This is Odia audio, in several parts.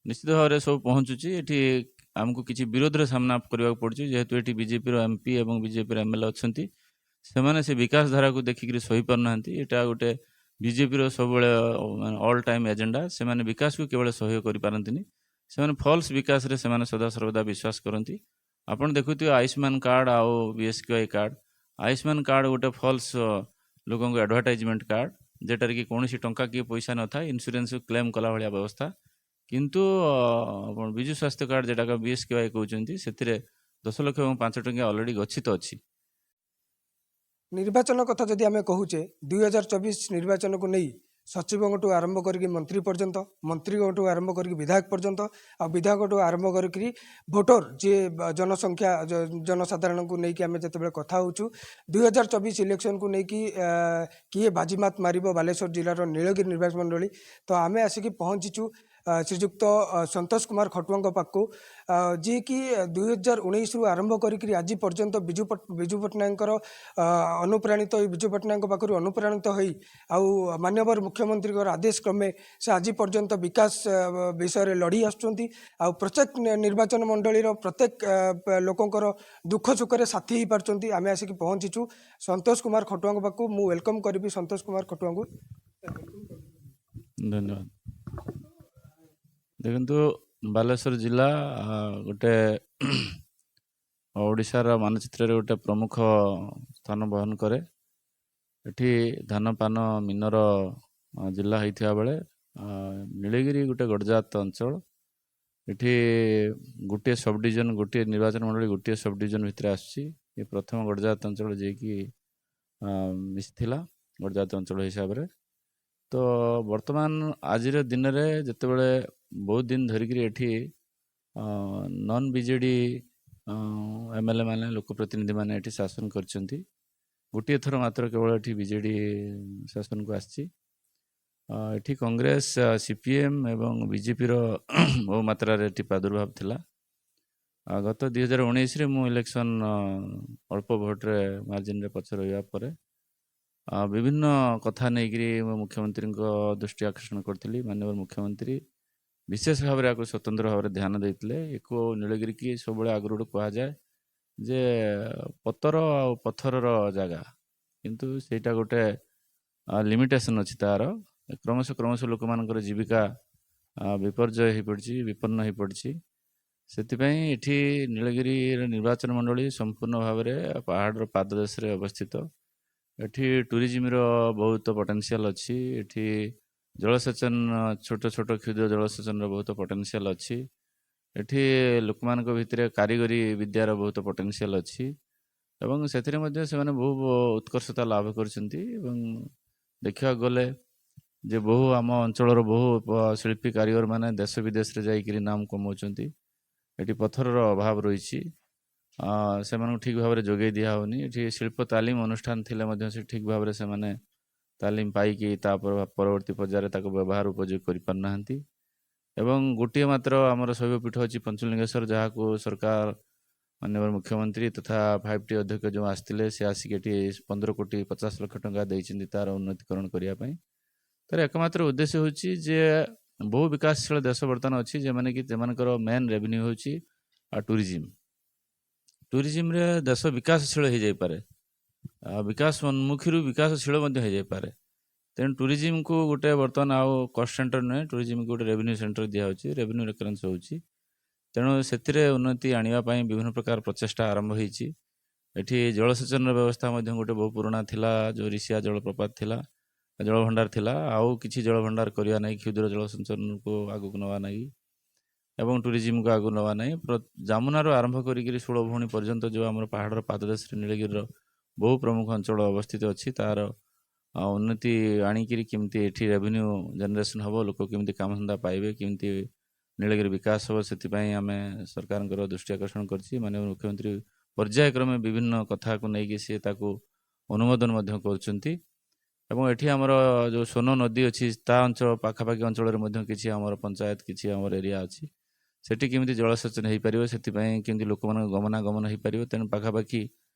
ନିଶ୍ଚିତ ଭାବରେ ସବୁ ପହଞ୍ଚୁଛି। ଏଠି ଆମକୁ କିଛି ବିରୋଧର ସାମ୍ନା କରିବାକୁ ପଡୁଛି, ଯେହେତୁ ଏଠି ବିଜେପିର ଏମପି ଏବଂ ବିଜେପିର ଏମଏଲଏ ଅଛନ୍ତି। ସେମାନେ ସେ ବିକାଶ ଧାରାକୁ ଦେଖିକିରି ସହିପାରୁନାହାନ୍ତି। ଏଇଟା ଗୋଟେ ବିଜେପିର ସବୁବେଳେ ମାନେ ଅଲ୍ ଟାଇମ୍ ଏଜେଣ୍ଡା। ସେମାନେ ବିକାଶକୁ କେବଳ ସହ୍ୟ କରିପାରନ୍ତିନି। ସେମାନେ ଫଲ୍ସ ବିକାଶରେ ସେମାନେ ସଦାସର୍ବଦା ବିଶ୍ୱାସ କରନ୍ତି। ଆପଣ ଦେଖୁଥିବେ ଆୟୁଷ୍ମାନ କାର୍ଡ଼ ଆଉ ବିଏସ୍କେୱାଇ କାର୍ଡ଼। ଆୟୁଷ୍ମାନ କାର୍ଡ଼ ଗୋଟେ ଫଲ୍ସ ଲୋକଙ୍କୁ ଆଡ଼ଭର୍ଟାଇଜମେଣ୍ଟ କାର୍ଡ଼, ଯେଉଁଟାରେ କି କୌଣସି ଟଙ୍କା କି ପଇସା ନଥାଏ, ଇନ୍ସୁରାନ୍ସ କ୍ଲେମ୍ କଲା ଭଳିଆ ବ୍ୟବସ୍ଥା। କିନ୍ତୁ ଆପଣ ବିଜୁ ସ୍ୱାସ୍ଥ୍ୟ କାର୍ଡ଼, ଯେଉଁଟାକ ବିଏସ୍କେୱାଇ କହୁଛନ୍ତି, ସେଥିରେ 10 ଲକ୍ଷ ଏବଂ 5 ଟଙ୍କିଆ ଅଲରେଡ଼ି ଗଚ୍ଛିତ ଅଛି। ନିର୍ବାଚନ କଥା ଯଦି ଆମେ କହୁଛେ, 2024 ନିର୍ବାଚନକୁ ନେଇ ସଚିବଙ୍କଠୁ ଆରମ୍ଭ କରିକି ମନ୍ତ୍ରୀ ପର୍ଯ୍ୟନ୍ତ, ମନ୍ତ୍ରୀଙ୍କଠୁ ଆରମ୍ଭ କରିକି ବିଧାୟକ ପର୍ଯ୍ୟନ୍ତ, ଆଉ ବିଧାୟକଠୁ ଆରମ୍ଭ କରିକି ଭୋଟର ଯିଏ ଜନସଂଖ୍ୟା, ଜନସାଧାରଣଙ୍କୁ ନେଇକି ଆମେ ଯେତେବେଳେ କଥା ହେଉଛୁ, 2024 ଇଲେକ୍ସନକୁ ନେଇକି କିଏ ବାଜିମାତ ମାରିବ ବାଲେଶ୍ୱର ଜିଲ୍ଲାର ନୀଳଗିରି ନିର୍ବାଚନ ମଣ୍ଡଳୀ, ତ ଆମେ ଆସିକି ପହଞ୍ଚିଛୁ ଶ୍ରୀଯୁକ୍ତ ସନ୍ତୋଷ କୁମାର ଖଟୁଆଙ୍କ ପାଖକୁ, ଯିଏକି 2019ରୁ ଆରମ୍ଭ କରିକିରି ଆଜି ପର୍ଯ୍ୟନ୍ତ ବିଜୁ ପଟ୍ଟନାୟକଙ୍କର ଅନୁପ୍ରାଣିତ, ବିଜୁ ପଟ୍ଟନାୟକଙ୍କ ପାଖରୁ ଅନୁପ୍ରାଣିତ ହୋଇ ଆଉ ମାନ୍ୟବର ମୁଖ୍ୟମନ୍ତ୍ରୀଙ୍କର ଆଦେଶ କ୍ରମେ ସେ ଆଜି ପର୍ଯ୍ୟନ୍ତ ବିକାଶ ବିଷୟରେ ଲଢ଼ି ଆସୁଛନ୍ତି ଆଉ ପ୍ରତ୍ୟେକ ନିର୍ବାଚନ ମଣ୍ଡଳୀର ପ୍ରତ୍ୟେକ ଲୋକଙ୍କର ଦୁଃଖ ସୁଖରେ ସାଥୀ ହେଇପାରୁଛନ୍ତି। ଆମେ ଆସିକି ପହଞ୍ଚିଛୁ ସନ୍ତୋଷ କୁମାର ଖଟୁଆଙ୍କ ପାଖକୁ। ମୁଁ welcome କରିବି ସନ୍ତୋଷ କୁମାର ଖଟୁଆଙ୍କୁ। ଧନ୍ୟବାଦ। ଦେଖନ୍ତୁ, ବାଲେଶ୍ୱର ଜିଲ୍ଲା ଗୋଟେ ଓଡ଼ିଶାର ମାନଚିତ୍ରରେ ଗୋଟେ ପ୍ରମୁଖ ସ୍ଥାନ ବହନ କରେ। ଏଠି ଧାନ, ପାନ, ମୀନର ଜିଲ୍ଲା ହେଇଥିବା ବେଳେ ନୀଳଗିରି ଗୋଟେ ଗଡ଼ଜାତ ଅଞ୍ଚଳ। ଏଠି ଗୋଟିଏ ସବ୍ ଡିଭିଜନ, ଗୋଟିଏ ନିର୍ବାଚନ ମଣ୍ଡଳୀ ଗୋଟିଏ ସବ୍ ଡିଭିଜନ ଭିତରେ ଆସୁଛି। ଏ ପ୍ରଥମ ଗଡ଼ଜାତ ଅଞ୍ଚଳ ଯିଏକି ମିଶିଥିଲା ଗଡ଼ଜାତ ଅଞ୍ଚଳ ହିସାବରେ। ତ ବର୍ତ୍ତମାନ ଆଜିର ଦିନରେ ଯେତେବେଳେ ବହୁତ ଦିନ ଧରିକିରି ଏଠି ନନ୍ ବିଜେଡ଼ି ଏମଏଲଏ ମାନେ, ଲୋକପ୍ରତିନିଧି ମାନେ ଏଠି ଶାସନ କରିଛନ୍ତି, ଗୋଟିଏ ଥର ମାତ୍ର କେବଳ ଏଠି ବିଜେଡ଼ି ଶାସନକୁ ଆସିଛି। ଏଠି କଂଗ୍ରେସ, ସିପିଏମ୍ ଏବଂ ବିଜେପିର ବହୁ ମାତ୍ରାରେ ଏଠି ପ୍ରାଦୁର୍ଭାବ ଥିଲା। ଗତ 2019ରେ ମୁଁ ଇଲେକ୍ସନ୍ ଅଳ୍ପ ଭୋଟରେ ମାର୍ଜିନରେ ପଛ ରହିବା ପରେ ବିଭିନ୍ନ କଥା ନେଇକରି ମୁଁ ମୁଖ୍ୟମନ୍ତ୍ରୀଙ୍କ ଦୃଷ୍ଟି ଆକର୍ଷଣ କରିଥିଲି। ମାନ୍ୟବର ମୁଖ୍ୟମନ୍ତ୍ରୀ ବିଶେଷ ଭାବରେ ଏହାକୁ ସ୍ୱତନ୍ତ୍ର ଭାବରେ ଧ୍ୟାନ ଦେଇଥିଲେ। ଏକୁ ନୀଳଗିରି କି ସବୁବେଳେ ଆଗରୁ ଗୋଟେ କୁହାଯାଏ ଯେ ପତର ଆଉ ପଥରର ଜାଗା, କିନ୍ତୁ ସେଇଟା ଗୋଟେ ଲିମିଟେସନ୍ ଅଛି ତାର। କ୍ରମଶଃ କ୍ରମଶଃ ଲୋକମାନଙ୍କର ଜୀବିକା ବିପର୍ଯ୍ୟୟ ହେଇପଡ଼ିଛି, ବିପନ୍ନ ହେଇପଡ଼ିଛି। ସେଥିପାଇଁ ଏଠି ନୀଳଗିରିର ନିର୍ବାଚନ ମଣ୍ଡଳୀ ସମ୍ପୂର୍ଣ୍ଣ ଭାବରେ ପାହାଡ଼ର ପାଦଦେଶରେ ଅବସ୍ଥିତ। ଏଠି ଟୁରିଜିମର ବହୁତ ପଟେନ୍ସିଆଲ ଅଛି। ଏଠି ଜଳସେଚନ, ଛୋଟ ଛୋଟ କ୍ଷୁଦ୍ର ଜଳସେଚନର ବହୁତ ପଟେନ୍ସିଆଲ ଅଛି। ଏଠି ଲୋକମାନଙ୍କ ଭିତରେ କାରିଗରୀ ବିଦ୍ୟାର ବହୁତ ପଟେନ୍ସିଆଲ ଅଛି ଏବଂ ସେଥିରେ ମଧ୍ୟ ସେମାନେ ବହୁ ଉତ୍କର୍ଷତା ଲାଭ କରିଛନ୍ତି। ଏବଂ ଦେଖିବାକୁ ଗଲେ ଯେ ବହୁ ଆମ ଅଞ୍ଚଳର ବହୁ ଶିଳ୍ପୀ କାରିଗରମାନେ ଦେଶ ବିଦେଶରେ ଯାଇକରି ନାମ କମାଉଛନ୍ତି। ଏଠି ପଥରର ଅଭାବ ରହିଛି, ସେମାନଙ୍କୁ ଠିକ୍ ଭାବରେ ଯୋଗାଇ ଦିଆହେଉନି। ଏଠି ଶିଳ୍ପ ତାଲିମ ଅନୁଷ୍ଠାନ ଥିଲେ ମଧ୍ୟ ସେ ଠିକ୍ ଭାବରେ ସେମାନେ ତାଲିମ ପାଇକି ତା ପରବର୍ତ୍ତୀ ପର୍ଯ୍ୟାୟରେ ତାକୁ ବ୍ୟବହାର ଉପଯୋଗ କରିପାରୁନାହାନ୍ତି। ଏବଂ ଗୋଟିଏ ମାତ୍ର ଆମର ଶୈବପୀଠ ଅଛି ପଞ୍ଚଲିଙ୍ଗେଶ୍ୱର, ଯାହାକୁ ସରକାର, ମାନ୍ୟବର ମୁଖ୍ୟମନ୍ତ୍ରୀ ତଥା 5ଟି ଅଧ୍ୟକ୍ଷ ଯେଉଁ ଆସିଥିଲେ, ସେ ଆସିକି ଏଠି 15 କୋଟି 50 ଲକ୍ଷ ଟଙ୍କା ଦେଇଛନ୍ତି ତାର ଉନ୍ନତିକରଣ କରିବା ପାଇଁ। ତାର ଏକମାତ୍ର ଉଦ୍ଦେଶ୍ୟ ହେଉଛି ଯେ ବହୁ ବିକାଶଶୀଳ ଦେଶ ବର୍ତ୍ତମାନ ଅଛି, ଯେଉଁମାନେ କି ସେମାନଙ୍କର ମେନ୍ ରେଭିନ୍ୟୁ ହେଉଛି ଟୁରିଜିମ୍। ଟୁରିଜିମ୍ରେ ଦେଶ ବିକାଶଶୀଳ ହେଇଯାଇପାରେ, ବିକାଶ ଉନ୍ମୁଖୀରୁ ବିକାଶଶୀଳ ମଧ୍ୟ ହେଇଯାଇପାରେ। ତେଣୁ ଟୁରିଜିମ୍କୁ ଗୋଟେ ବର୍ତ୍ତମାନ ଆଉ କଷ୍ଟ ସେଣ୍ଟର ନୁହେଁ, ଟୁରିଜିମ୍କୁ ଗୋଟେ ରେଭିନ୍ୟୁ ସେଣ୍ଟର ଦିଆହେଉଛି, ରେଭିନ୍ୟୁ ରେକରେନ୍ସ ହେଉଛି। ତେଣୁ ସେଥିରେ ଉନ୍ନତି ଆଣିବା ପାଇଁ ବିଭିନ୍ନ ପ୍ରକାର ପ୍ରଚେଷ୍ଟା ଆରମ୍ଭ ହେଇଛି। ଏଠି ଜଳସେଚନର ବ୍ୟବସ୍ଥା ମଧ୍ୟ ଗୋଟେ ବହୁ ପୁରୁଣା ଥିଲା, ଯେଉଁ ରିସିଆ ଜଳପ୍ରପାତ ଥିଲା, ଜଳଭଣ୍ଡାର ଥିଲା। ଆଉ କିଛି ଜଳଭଣ୍ଡାର କରିବା ନାହିଁ, କ୍ଷୁଦ୍ର ଜଳସେଚନକୁ ଆଗକୁ ନେବା ନାହିଁ ଏବଂ ଟୁରିଜିମକୁ ଆଗକୁ ନେବା ନାହିଁ। ଜାମୁନାରୁ ଆରମ୍ଭ କରିକିରି ଷୋଳ ଭଉଣୀ ପର୍ଯ୍ୟନ୍ତ ଯେଉଁ ଆମର ପାହାଡ଼ର ପାଦଦେଶରେ ନୀଳଗିରିର ବହୁ ପ୍ରମୁଖ ଅଞ୍ଚଳ ଅବସ୍ଥିତ ଅଛି, ତାର ଉନ୍ନତି ଆଣିକିରି କେମିତି ଏଠି ରେଭିନ୍ୟୁ ଜେନେରେସନ୍ ହେବ, ଲୋକ କେମିତି କାମଧନ୍ଦା ପାଇବେ, କେମିତି ନୀଳଗିରି ବିକାଶ ହେବ, ସେଥିପାଇଁ ଆମେ ସରକାରଙ୍କର ଦୃଷ୍ଟି ଆକର୍ଷଣ କରିଛି। ମାନ୍ୟବର ମୁଖ୍ୟମନ୍ତ୍ରୀ ପର୍ଯ୍ୟାୟକ୍ରମେ ବିଭିନ୍ନ କଥାକୁ ନେଇକି ସିଏ ତାକୁ ଅନୁମୋଦନ ମଧ୍ୟ କରୁଛନ୍ତି। ଏବଂ ଏଠି ଆମର ଯେଉଁ ସୋନ ନଦୀ ଅଛି, ତା ଅଞ୍ଚଳ ପାଖାପାଖି ଅଞ୍ଚଳରେ ମଧ୍ୟ କିଛି ଆମର ପଞ୍ଚାୟତ, କିଛି ଆମର ଏରିଆ ଅଛି। ସେଠି କେମିତି ଜଳସେଚନ ହେଇପାରିବ, ସେଥିପାଇଁ କେମିତି ଲୋକମାନଙ୍କ ଗମନାଗମନ ହେଇପାରିବ, ତେଣୁ ପାଖାପାଖି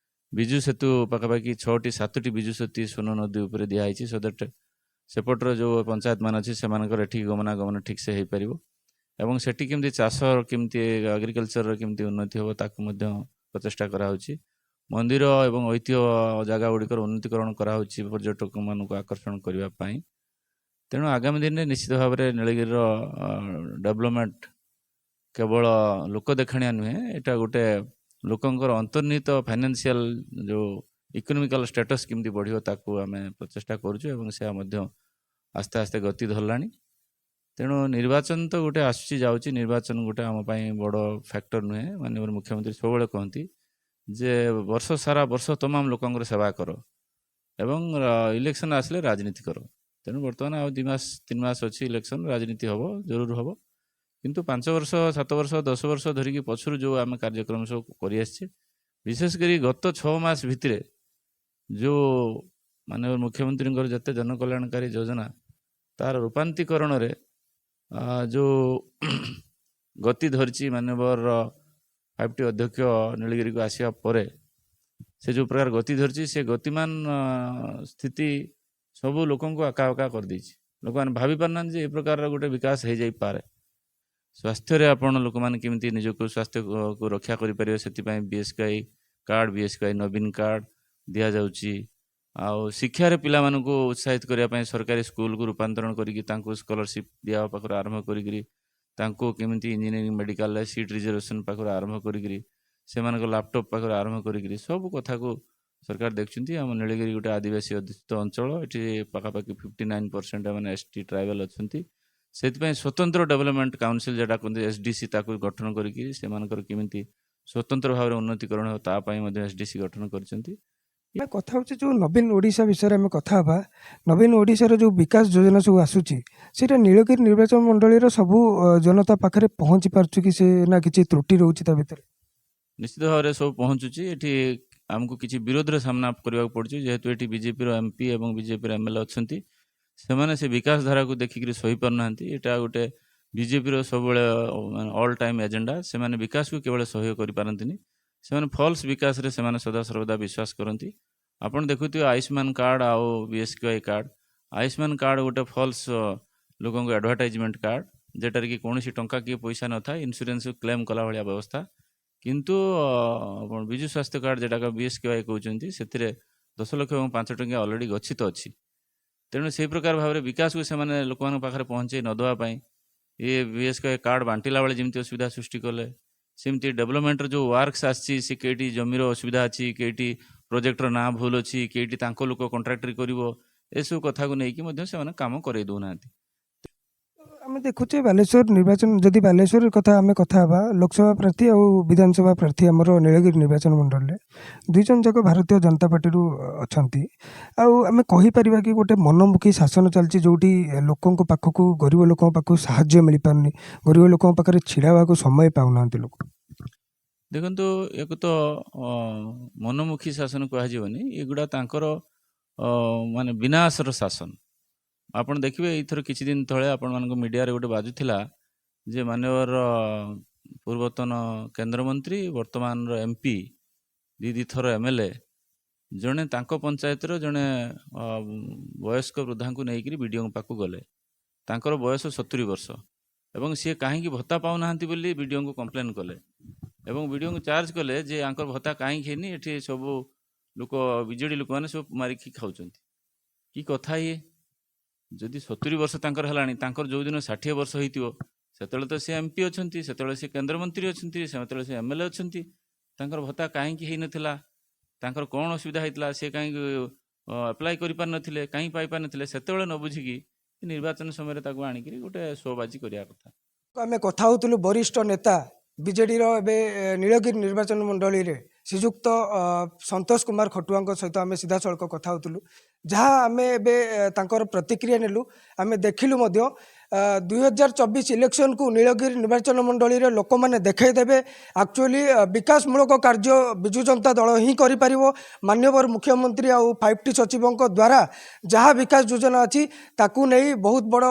ବିଜୁ ସେତୁ, ପାଖାପାଖି ଛଅଟି ସାତଟି ବିଜୁ ସେତୁ ସୋନ ନଦୀ ଉପରେ ଦିଆହେଇଛି, ସୋ that ସେପଟର ଯେଉଁ ପଞ୍ଚାୟତ ମାନେ ଅଛି, ସେମାନଙ୍କର ଏଠିକି ଗମନାଗମନ ଠିକ୍ସେ ହେଇପାରିବ। ଏବଂ ସେଠି କେମିତି ଚାଷ, କେମିତି ଆଗ୍ରିକଲଚରର କେମିତି ଉନ୍ନତି ହେବ, ତାକୁ ମଧ୍ୟ ପ୍ରଚେଷ୍ଟା କରାହେଉଛି। ମନ୍ଦିର ଏବଂ ଐତିହ୍ୟ ଜାଗା ଗୁଡ଼ିକର ଉନ୍ନତିକରଣ କରାହେଉଛି ପର୍ଯ୍ୟଟକମାନଙ୍କୁ ଆକର୍ଷଣ କରିବା ପାଇଁ। ତେଣୁ ଆଗାମୀ ଦିନରେ ନିଶ୍ଚିତ ଭାବରେ ନୀଳଗିରିର ଡେଭଲପମେଣ୍ଟ କେବଳ ଲୋକ ଦେଖାଣିଆ ନୁହେଁ, ଏଇଟା ଗୋଟେ ଲୋକଙ୍କର ଅନ୍ତର୍ନିହିତ ଫାଇନାନ୍ସିଆଲ ଯେଉଁ ଇକୋନୋମିକାଲ ଷ୍ଟାଟସ୍ କେମିତି ବଢ଼ିବ, ତାକୁ ଆମେ ପ୍ରଚେଷ୍ଟା କରୁଛୁ ଏବଂ ସେହା ମଧ୍ୟ ଆସ୍ତେ ଆସ୍ତେ ଗତି ଧରିଲାଣି। ତେଣୁ ନିର୍ବାଚନ ତ ଗୋଟେ ଆସୁଛି ଯାଉଛି, ନିର୍ବାଚନ ଗୋଟେ ଆମ ପାଇଁ ବଡ଼ ଫ୍ୟାକ୍ଟର ନୁହେଁ। ମାନ୍ୟବର ମୁଖ୍ୟମନ୍ତ୍ରୀ ସବୁବେଳେ କହନ୍ତି ଯେ ବର୍ଷ ସାରା, ବର୍ଷ ତମାମ ଲୋକଙ୍କର ସେବା କର ଏବଂ ଇଲେକ୍ସନ ଆସିଲେ ରାଜନୀତି କର। ତେଣୁ ବର୍ତ୍ତମାନ ଆଉ 2 ମାସ 3 ମାସ ଅଛି ଇଲେକ୍ସନ, ରାଜନୀତି ହେବ, ଜରୁର ହେବ। କିନ୍ତୁ 5 ବର୍ଷ, 7 ବର୍ଷ, 10 ବର୍ଷ ଧରିକି ପଛରୁ ଯେଉଁ ଆମେ କାର୍ଯ୍ୟକ୍ରମ ସବୁ କରିଆସିଛେ, ବିଶେଷ କରି ଗତ 6 ମାସ ଭିତରେ ଯେଉଁ ମାନ୍ୟବର ମୁଖ୍ୟମନ୍ତ୍ରୀଙ୍କର ଯେତେ ଜନକଲ୍ୟାଣକାରୀ ଯୋଜନା, ତାର ରୂପାନ୍ତରୀକରଣରେ ଯେଉଁ ଗତି ଧରିଛି, ମାନ୍ୟବର 5ଟି ଅଧ୍ୟକ୍ଷ ନୀଳଗିରିକୁ ଆସିବା ପରେ ସେ ଯେଉଁ ପ୍ରକାର ଗତି ଧରିଛି, ସେ ଗତିମାନ ସ୍ଥିତି ସବୁ ଲୋକଙ୍କୁ ଆକା ବାକା କରିଦେଇଛି। ଲୋକମାନେ ଭାବି ପାରୁନାହାନ୍ତି ଯେ ଏ ପ୍ରକାରର ଗୋଟେ ବିକାଶ ହେଇଯାଇପାରେ। ସ୍ୱାସ୍ଥ୍ୟରେ ଆପଣ ଲୋକମାନେ କେମିତି ନିଜକୁ ସ୍ୱାସ୍ଥ୍ୟକୁ ରକ୍ଷା କରିପାରିବେ, ସେଥିପାଇଁ ବିଏସ୍କେୱାଇ କାର୍ଡ଼, ବିଏସ୍କେୱାଇ ନବୀନ କାର୍ଡ଼ ଦିଆଯାଉଛି। ଆଉ ଶିକ୍ଷାରେ ପିଲାମାନଙ୍କୁ ଉତ୍ସାହିତ କରିବା ପାଇଁ ସରକାରୀ ସ୍କୁଲକୁ ରୂପାନ୍ତରଣ କରିକି ତାଙ୍କୁ ସ୍କଲାରସିପ୍ ଦିଆ ପାଖରୁ ଆରମ୍ଭ କରିକିରି, ତାଙ୍କୁ କେମିତି ଇଞ୍ଜିନିୟରିଂ, ମେଡ଼ିକାଲରେ ସିଟ୍ ରିଜର୍ଭେସନ୍ ପାଖରୁ ଆରମ୍ଭ କରିକିରି, ସେମାନଙ୍କ ଲାପଟପ୍ ପାଖରୁ ଆରମ୍ଭ କରିକିରି ସବୁ କଥାକୁ ସରକାର ଦେଖୁଛନ୍ତି। ଆମ ନୀଳଗିରି ଗୋଟେ ଆଦିବାସୀ ଅଧ୍ୟୁଷିତ ଅଞ୍ଚଳ। ଏଠି ପାଖାପାଖି 59% ମାନେ ଏସ୍ ଟି ଟ୍ରାଇବାଲ୍ ଅଛନ୍ତି। ସେଥିପାଇଁ ସ୍ୱତନ୍ତ୍ର ଡେଭଲପମେଣ୍ଟ କାଉନସିଲ୍, ଯେଉଁଟା କୁହନ୍ତି ଏସ୍ ଡି ସି, ତାକୁ ଗଠନ କରିକି ସେମାନଙ୍କର କେମିତି ସ୍ୱତନ୍ତ୍ର ଭାବରେ ଉନ୍ନତିକରଣ ହେବ, ତା ପାଇଁ ମଧ୍ୟ ଏସ୍ ଡି ସି ଗଠନ କରିଛନ୍ତି। ଆମେ କଥା ହେଉଛି ଯେଉଁ ନବୀନ ଓଡ଼ିଶା ବିଷୟରେ ଆମେ କଥା ହେବା। ନବୀନ ଓଡ଼ିଶାର ଯେଉଁ ବିକାଶ ଯୋଜନା ସବୁ ଆସୁଛି, ସେଇଟା ନୀଳଗିରି ନିର୍ବାଚନ ମଣ୍ଡଳୀର ସବୁ ଜନତା ପାଖରେ ପହଞ୍ଚି ପାରୁଛି କି ସେ, ନା କିଛି ତ୍ରୁଟି ରହୁଛି ତା ଭିତରେ? ନିଶ୍ଚିତ ଭାବରେ ସବୁ ପହଞ୍ଚୁଛି। ଏଠି ଆମକୁ କିଛି ବିରୋଧର ସାମ୍ନା କରିବାକୁ ପଡୁଛି, ଯେହେତୁ ଏଠି ବିଜେପିର ଏମ୍ପି ଏବଂ ବିଜେପିର ଏମ୍ଏଲ୍ଏ ଅଛନ୍ତି। ସେମାନେ ସେ ବିକାଶ ଧାରାକୁ ଦେଖିକିରି ସହିପାରୁନାହାନ୍ତି। ଏଇଟା ଗୋଟେ ବିଜେପିର ସବୁବେଳେ ମାନେ ଅଲ୍ ଟାଇମ୍ ଏଜେଣ୍ଡା। ସେମାନେ ବିକାଶକୁ କେବଳ ସହ୍ୟ କରିପାରନ୍ତିନି। ସେମାନେ ଫଲ୍ସ ବିକାଶରେ ସେମାନେ ସଦାସର୍ବଦା ବିଶ୍ୱାସ କରନ୍ତି। ଆପଣ ଦେଖୁଥିବେ ଆୟୁଷ୍ମାନ କାର୍ଡ଼ ଆଉ ବିଏସ୍କେୱାଇ କାର୍ଡ଼। ଆୟୁଷ୍ମାନ କାର୍ଡ଼ ଗୋଟେ ଫଲ୍ସ ଲୋକଙ୍କ ଆଡ଼ଭର୍ଟାଇଜମେଣ୍ଟ କାର୍ଡ଼, ଯେଉଁଟାରେ କି କୌଣସି ଟଙ୍କା କି ପଇସା ନଥାଏ, ଇନ୍ସୁରାନ୍ସ କ୍ଲେମ୍ କଲା ଭଳିଆ ବ୍ୟବସ୍ଥା। କିନ୍ତୁ ଆପଣ ବିଜୁ ସ୍ୱାସ୍ଥ୍ୟ କାର୍ଡ଼, ଯେଉଁଟାକୁ ବିଏସ୍କେୱାଇ କହୁଛନ୍ତି, ସେଥିରେ 10 ଲକ୍ଷ ଏବଂ 5 ଟଙ୍କିଆ ଅଲରେଡ଼ି ଗଚ୍ଛିତ ଅଛି। ତେଣୁ ସେଇ ପ୍ରକାର ଭାବରେ ବିକାଶକୁ ସେମାନେ ଲୋକମାନଙ୍କ ପାଖରେ ପହଞ୍ଚେଇ ନ ଦେବା ପାଇଁ ଇଏ ବିଏସ୍କେୱାଇ କାର୍ଡ଼ ବାଣ୍ଟିଲା ବେଳେ ଯେମିତି ଅସୁବିଧା ସୃଷ୍ଟି କଲେ, ସେମିତି ଡେଭଲପମେଣ୍ଟର ଯେଉଁ ୱାର୍କସ୍ ଆସିଛି, ସେ କେଇଠି ଜମିର ଅସୁବିଧା ଅଛି, କେଇଠି ପ୍ରୋଜେକ୍ଟର ନାଁ ଭୁଲ ଅଛି, କେଇଠି ତାଙ୍କ ଲୋକ କଣ୍ଟ୍ରାକ୍ଟରି କରିବ, ଏସବୁ କଥାକୁ ନେଇକି ମଧ୍ୟ ସେମାନେ କାମ କରେଇ ଦେଉନାହାନ୍ତି। ଆମେ ଦେଖୁଛେ ବାଲେଶ୍ୱର ନିର୍ବାଚନ, ଯଦି ବାଲେଶ୍ୱର କଥା ଆମେ କଥା ହେବା, ଲୋକସଭା ପ୍ରାର୍ଥୀ ଆଉ ବିଧାନସଭା ପ୍ରାର୍ଥୀ ଆମର ନୀଳଗିରି ନିର୍ବାଚନ ମଣ୍ଡଳୀରେ ଦୁଇ ଜଣ ଯାକ ଭାରତୀୟ ଜନତା ପାର୍ଟିରୁ ଅଛନ୍ତି। ଆଉ ଆମେ କହିପାରିବା କି ଗୋଟେ ମନମୁଖୀ ଶାସନ ଚାଲିଛି, ଯେଉଁଠି ଲୋକଙ୍କ ପାଖକୁ, ଗରିବ ଲୋକଙ୍କ ପାଖକୁ ସାହାଯ୍ୟ ମିଳିପାରୁନି, ଗରିବ ଲୋକଙ୍କ ପାଖରେ ଛିଡ଼ା ହେବାକୁ ସମୟ ପାଉନାହାନ୍ତି ଲୋକ? ଦେଖନ୍ତୁ, ୟାକୁ ତ ମନମୁଖୀ ଶାସନ କୁହାଯିବନି। ଏଗୁଡ଼ା ତାଙ୍କର ମାନେ ବିନାଶର ଶାସନ। ଆପଣ ଦେଖିବେ, ଏଇଥର କିଛି ଦିନ ତଳେ ଆପଣମାନଙ୍କ ମିଡ଼ିଆରେ ଗୋଟେ ବାଜୁଥିଲା ଯେ ମାନ୍ୟବର ପୂର୍ବତନ କେନ୍ଦ୍ରମନ୍ତ୍ରୀ, ବର୍ତ୍ତମାନର ଏମ୍ପି, ଦୁଇ ଦୁଇ ଥର ଏମ୍ଏଲ୍ଏ ଜଣେ ତାଙ୍କ ପଞ୍ଚାୟତର ଜଣେ ବୟସ୍କ ବୃଦ୍ଧାଙ୍କୁ ନେଇକରି ବିଡ଼ିଓଙ୍କ ପାଖକୁ ଗଲେ। ତାଙ୍କର ବୟସ 70 ବର୍ଷ ଏବଂ ସିଏ କାହିଁକି ଭତ୍ତା ପାଉନାହାନ୍ତି ବୋଲି ବିଡ଼ିଓଙ୍କୁ କମ୍ପ୍ଲେନ୍ କଲେ ଏବଂ ବିଡ଼ିଓଙ୍କୁ ଚାର୍ଜ କଲେ ଯେ ୟାଙ୍କର ଭତ୍ତା କାହିଁକି ହେଇନି, ଏଠି ସବୁ ଲୋକ, ବିଜେଡ଼ି ଲୋକମାନେ ସବୁ ମାରିକି ଖାଉଛନ୍ତି। କି କଥା ଇଏ? ଯଦି 70 ବର୍ଷ ତାଙ୍କର ହେଲାଣି, ତାଙ୍କର ଯେଉଁଦିନ 60 ବର୍ଷ ହେଇଥିବ, ସେତେବେଳେ ତ ସେ ଏମ୍ପି ଅଛନ୍ତି, ସେତେବେଳେ ସେ କେନ୍ଦ୍ରମନ୍ତ୍ରୀ ଅଛନ୍ତି, ସେତେବେଳେ ସେ ଏମ୍ଏଲ୍ଏ ଅଛନ୍ତି। ତାଙ୍କର ଭତ୍ତା କାହିଁକି ହେଇନଥିଲା? ତାଙ୍କର କ'ଣ ଅସୁବିଧା ହେଇଥିଲା? ସେ କାହିଁକି ଆପ୍ଲାଏ କରିପାରିନଥିଲେ? କାହିଁକି ପାଇପାରିନଥିଲେ? ସେତେବେଳେ ନ ବୁଝିକି ନିର୍ବାଚନ ସମୟରେ ତାକୁ ଆଣିକିରି ଗୋଟେ ଶୋବାଜି କରିବା କଥା। ଆମେ କଥା ହେଉଥିଲୁ ବରିଷ୍ଠ ନେତା ବିଜେଡ଼ିର ଏବେ ନୀଳଗିରି ନିର୍ବାଚନ ମଣ୍ଡଳୀରେ ଶ୍ରୀଯୁକ୍ତ ସନ୍ତୋଷ କୁମାର ଖଟୁଆଙ୍କ ସହିତ ଆମେ ସିଧାସଳଖ କଥା ହେଉଥିଲୁ। ଯାହା ଆମେ ଏବେ ତାଙ୍କର ପ୍ରତିକ୍ରିୟା ନେଲୁ, ଆମେ ଦେଖିଲୁ ମଧ୍ୟ, 2024 ଇଲେକ୍ସନକୁ ନୀଳଗିରି ନିର୍ବାଚନ ମଣ୍ଡଳୀରେ ଲୋକମାନେ ଦେଖାଇ ଦେବେ। ଆକ୍ଚୁଆଲି ବିକାଶମୂଳକ କାର୍ଯ୍ୟ ବିଜୁ ଜନତା ଦଳ ହିଁ କରିପାରିବ। ମାନ୍ୟବର ମୁଖ୍ୟମନ୍ତ୍ରୀ ଆଉ 5ଟି ସଚିବଙ୍କ ଦ୍ୱାରା ଯାହା ବିକାଶ ଯୋଜନା ଅଛି, ତାକୁ ନେଇ ବହୁତ ବଡ଼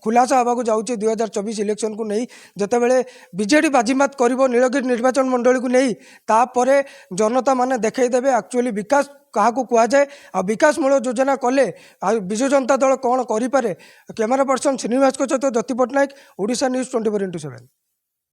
ଖୁଲାସା ହେବାକୁ ଯାଉଛି 2024 ଇଲେକ୍ସନକୁ ନେଇ। ଯେତେବେଳେ ବିଜେଡ଼ି ବାଜିମାତ କରିବ ନୀଳଗିରି ନିର୍ବାଚନ ମଣ୍ଡଳୀକୁ ନେଇ, ତାପରେ ଜନତା ମାନେ ଦେଖାଇ ଦେବେ ଆକ୍ଚୁଆଲି ବିକାଶ କାହାକୁ କୁହାଯାଏ ଆଉ ବିକାଶମୂଳକ ଯୋଜନା କଲେ ଆଉ ବିଜୁ ଜନତା ଦଳ କ'ଣ କରିପାରେ। କ୍ୟାମେରା ପର୍ସନ ଶ୍ରୀନିବାସଙ୍କ ସହିତ Jyoti Patnaik, Odisha news 24x7।